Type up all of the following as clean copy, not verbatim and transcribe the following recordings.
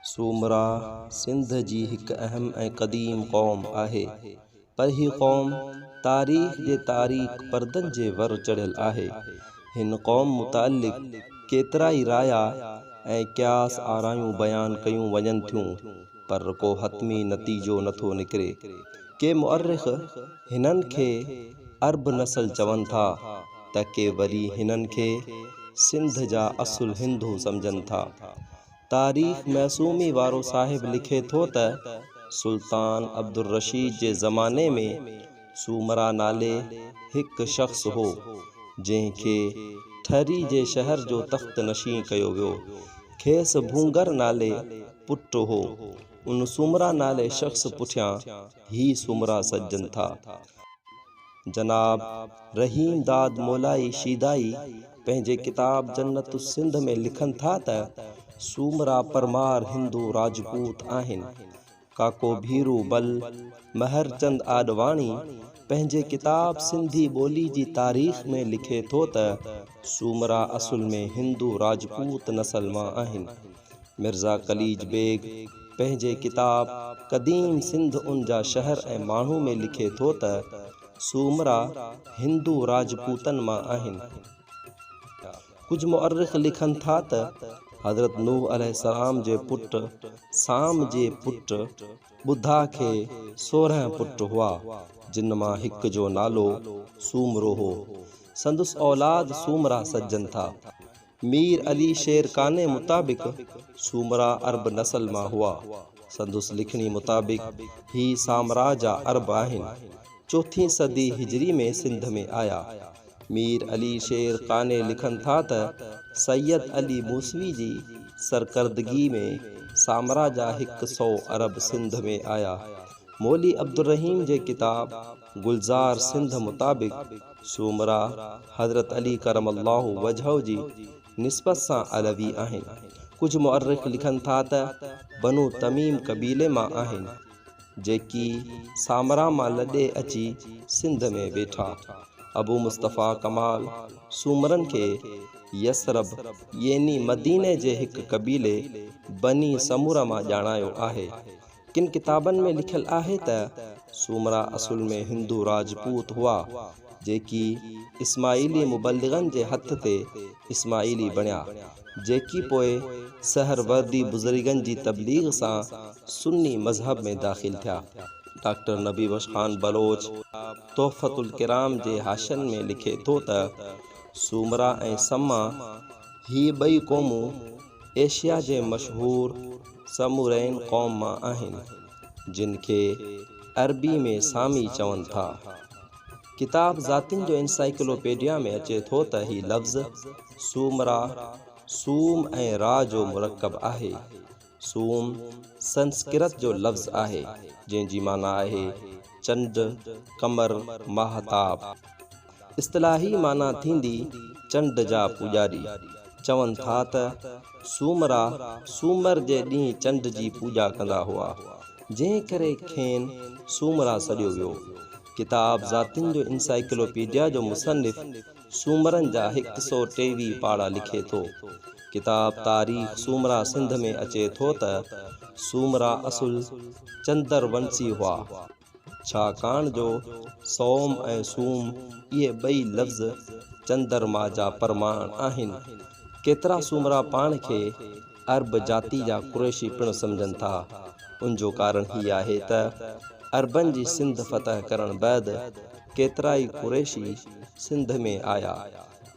سومرا سنڌ جي هڪ اهم ۽ قديم قوم آهي، پر هي قوم تاريخ جي تاريڪ پردن جي ور چڙهيل آهي. هن قوم متعلق ڪيترائي رايا ۽ قياس آرايون بيان ڪيون وڃن ٿيون، پر ڪو حتمي نتيجو نٿو نڪري. ڪي مؤرخ هنن کي عرب نسل چون ٿا ته ڪي وري هنن کي سنڌ جا اصل هندو سمجهن ٿا. تاريخ معصومي وارو صاحب لکي ٿو ته سلطان عبدالرشيد جي زماني ۾ سومرا نالي هڪ شخص هو، جنهن کي ٺري جي شهر جو تخت نشين ڪيو ويو. کيس ڀونگر نالي پٽ هو. ان سومرا نالي شخص پٺيان هي سومرا سڏجن ٿا. جناب رحيم داد مولائي شيدائي پنهنجي ڪتاب جنت السنڌ ۾ لکن ٿا ته سومرا پرمار هندو راجپوت آهن. ڪاڪو ڀيرو بل مهرچند آڏواڻي پنهنجي ڪتاب سنڌي ٻولي جي تاريخ ۾ لکي ٿو ته سومرا اصل ۾ هندو راجپوت نسل مان آهن. مرزا قليچ بيگ پنهنجي ڪتاب قديم سنڌ ان جا شهر ۽ ماڻهو ۾ لکي ٿو ته سومرا هندو راجپوتن مان آهن. ڪجهه مؤرخ لکن ٿا ته حضرت نوح عليه السلام جي پٽ سام جي پٽ ٻڌا کي 16 پٽ هئا، جن مان هڪ جو نالو سومرو هو. سندس اولاد سومرا سڏجن ٿا. مير علي شير قانع مطابق سومرا عرب نسل مان هئا. سندس لکڻي مطابق هي سامرا جا عرب آهن. چوٿين صدي هجري ۾ سنڌ ۾ آيا. مير علي شير قانع لکن ٿا ته سيد علي موسوي جي سرڪردگي ۾ سامرا جا هڪ سئو عرب سنڌ ۾ آيا. مولي عبدالرحيم جي ڪتاب گلزار سنڌ مطابق سومرا حضرت علي ڪرم الله وجهه جي نسبت سان علوي آهن. ڪجهه مؤرخ لکن ٿا ته بنو تميم قبيلي مان آهن، جيڪي سامرا مان لڏي اچي سنڌ ۾ ويٺا. ابو مصطفيٰ ڪمال سومرن کي يثرب يعني مديني جي هڪ قبيلي بني سمره مان ڄاڻايو آهي. ڪن ڪتابن ۾ لکيل آهي ته سومرا اصل ۾ هندو راجپوت هئا، جيڪي اسماعيلي مبلغن جي هٿ تي اسماعيلي بڻيا، جيڪي پوء سهروردي بزرگن جي تبليغ سان سني مذهب ۾ داخل ٿيا. ڊاڪٽر نبي بخش خان بلوچ تحفة الڪرام جي حاشين ۾ لکي ٿو ته سومرا ۽ سما هي ٻئي قومون ايشيا جي مشهور سمورين قوم مان آهن، جن کي عربي ۾ سامي چون ٿا. ڪتاب ذاتين جو انسائيڪلوپيڊيا ۾ اچي ٿو ته هي لفظ سومرا سوم ۽ را جو مرڪب آهي. سوم سنسڪرت جو لفظ آهي، جنهن جي معنيٰ آهي چنڊ، قمر، ماهتاب. اصطلاحي معنيٰ ٿيندي چنڊ جا پوڄاري. چون ٿا ته سومرا سومر جي ڏينهن چنڊ جي پوڄا ڪندا هئا، جنهن ڪري کين سومرا سڏيو ويو. ڪتاب ذاتين جو انسائيڪلوپيڊيا جو مصنف سومرن جا 123 پاڙا لکي ٿو. ڪتاب تاريخ سومرا سنڌ ۾ اچي ٿو ته سومرا اصل چندر ونسي هئا. ڇاڪاڻ جو سوم ۽ سوم اهي ٻئي لفظ چندرما جا پرماڻ آهن. ڪيترا سومرا پاڻ کي عرب جاتي جا قريشي پڻ سمجهن ٿا. ان جو ڪارڻ هي آهي ته عربن جي سنڌ فتح ڪرڻ بعد ڪيترائي قريشي سنڌ ۾ آيا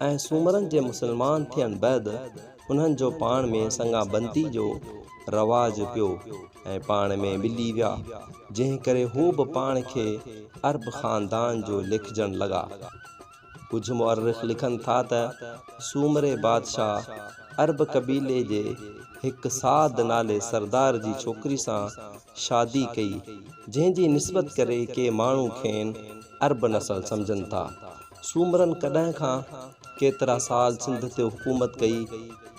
۽ سومرن جي مسلمان ٿيڻ بعد انهن جو پاڻ ۾ سڱابندي جو رواج پيو ۽ پاڻ ۾ ملي ويا، جنهن ڪري هو به پاڻ کي عرب خاندان جو ليکجڻ لڳا. ڪجهه مؤرخ لکن ٿا ته سومري بادشاهه عرب قبيلي جي هڪ سعد نالي سردار جي ڇوڪري سان شادي ڪئي، جنهن جي نسبت ڪري ڪي ماڻهو کين عرب نسل سمجهن ٿا. سومرن ڪڏهن کان ڪيترا سال سنڌ تي حڪومت ڪئي،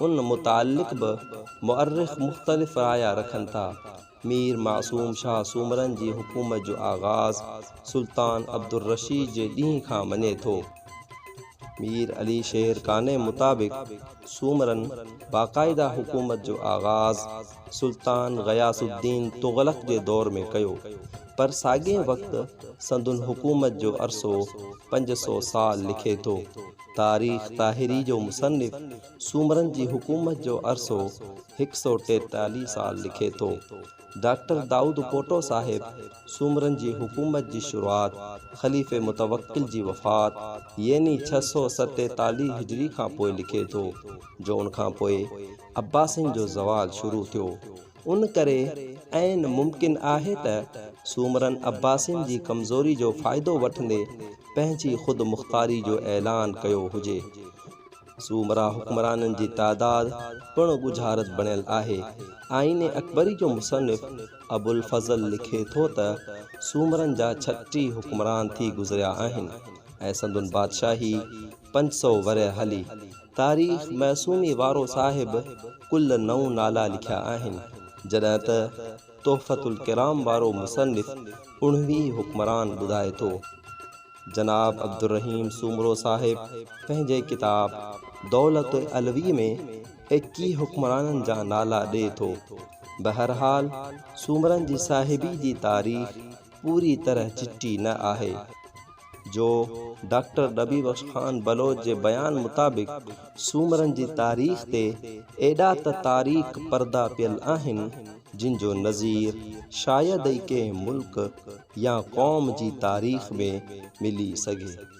ان متعلق به مؤرخ مختلف رايا رکن ٿا. مير معصوم شاهه سومرن جي حڪومت جو آغاز سلطان عبدالرشيد جي ڏينهن کان مڃي ٿو. مير علي شير قانع مطابق سومرن باقاعده حڪومت جو آغاز سلطان غياث الدين تغلق جي دور ۾ ڪيو، پر ساڳئي وقت سندن حڪومت جو عرصو 500 سال لکي ٿو. تاريخ طاهري جو مصنف سومرن جي حڪومت جو عرصو 143 سال لکي ٿو. ڊاڪٽر دائود پوٽو صاحب سومرن جي حڪومت جي شروعات خليفي متوڪل جي وفات يعني 647 هجري کان پوء لکي ٿو، جو ان کان پوء عباسين جو زوال شروع ٿيو. ان ڪري عين ممڪن آهي ته سومرن عباسين جي ڪمزوري جو فائدو وٺندي پنهنجي خود مختاري جو اعلان ڪيو هجي. سومرا حڪمرانن جي تعداد پڻ ڳجهارت بڻيل آهي. آئين اڪبري جو مصنف ابوالفضل لکي ٿو ته سومرن جا 36 حڪمران ٿي گذريا آهن ۽ سندن بادشاهي 500 ورهيه هلي. تاريخ معصومي وارو صاحب ڪل نو نالا لکيا آهن، جڏهن ته تحفة الڪرام وارو مصنف 19 حڪمران ٻڌائي ٿو. جناب عبدالرحيم سومرو صاحب پنهنجي ڪتاب دولت علوي ۾ 21 حڪمرانن جا نالا ڏئي ٿو. بهرحال سومرن جي صاحبي جي تاريخ پوري طرح چٽي نه آهي. جو ڊاڪٽر نبي بخش خان بلوچ جي بيان مطابق سومرن جي تاريخ تي ايڏا ته تاريڪ پردا پيل آهن، جن جو نظير شايد ئي ڪنهن ملڪ يا قوم جي تاريخ ۾ ملي سگهي.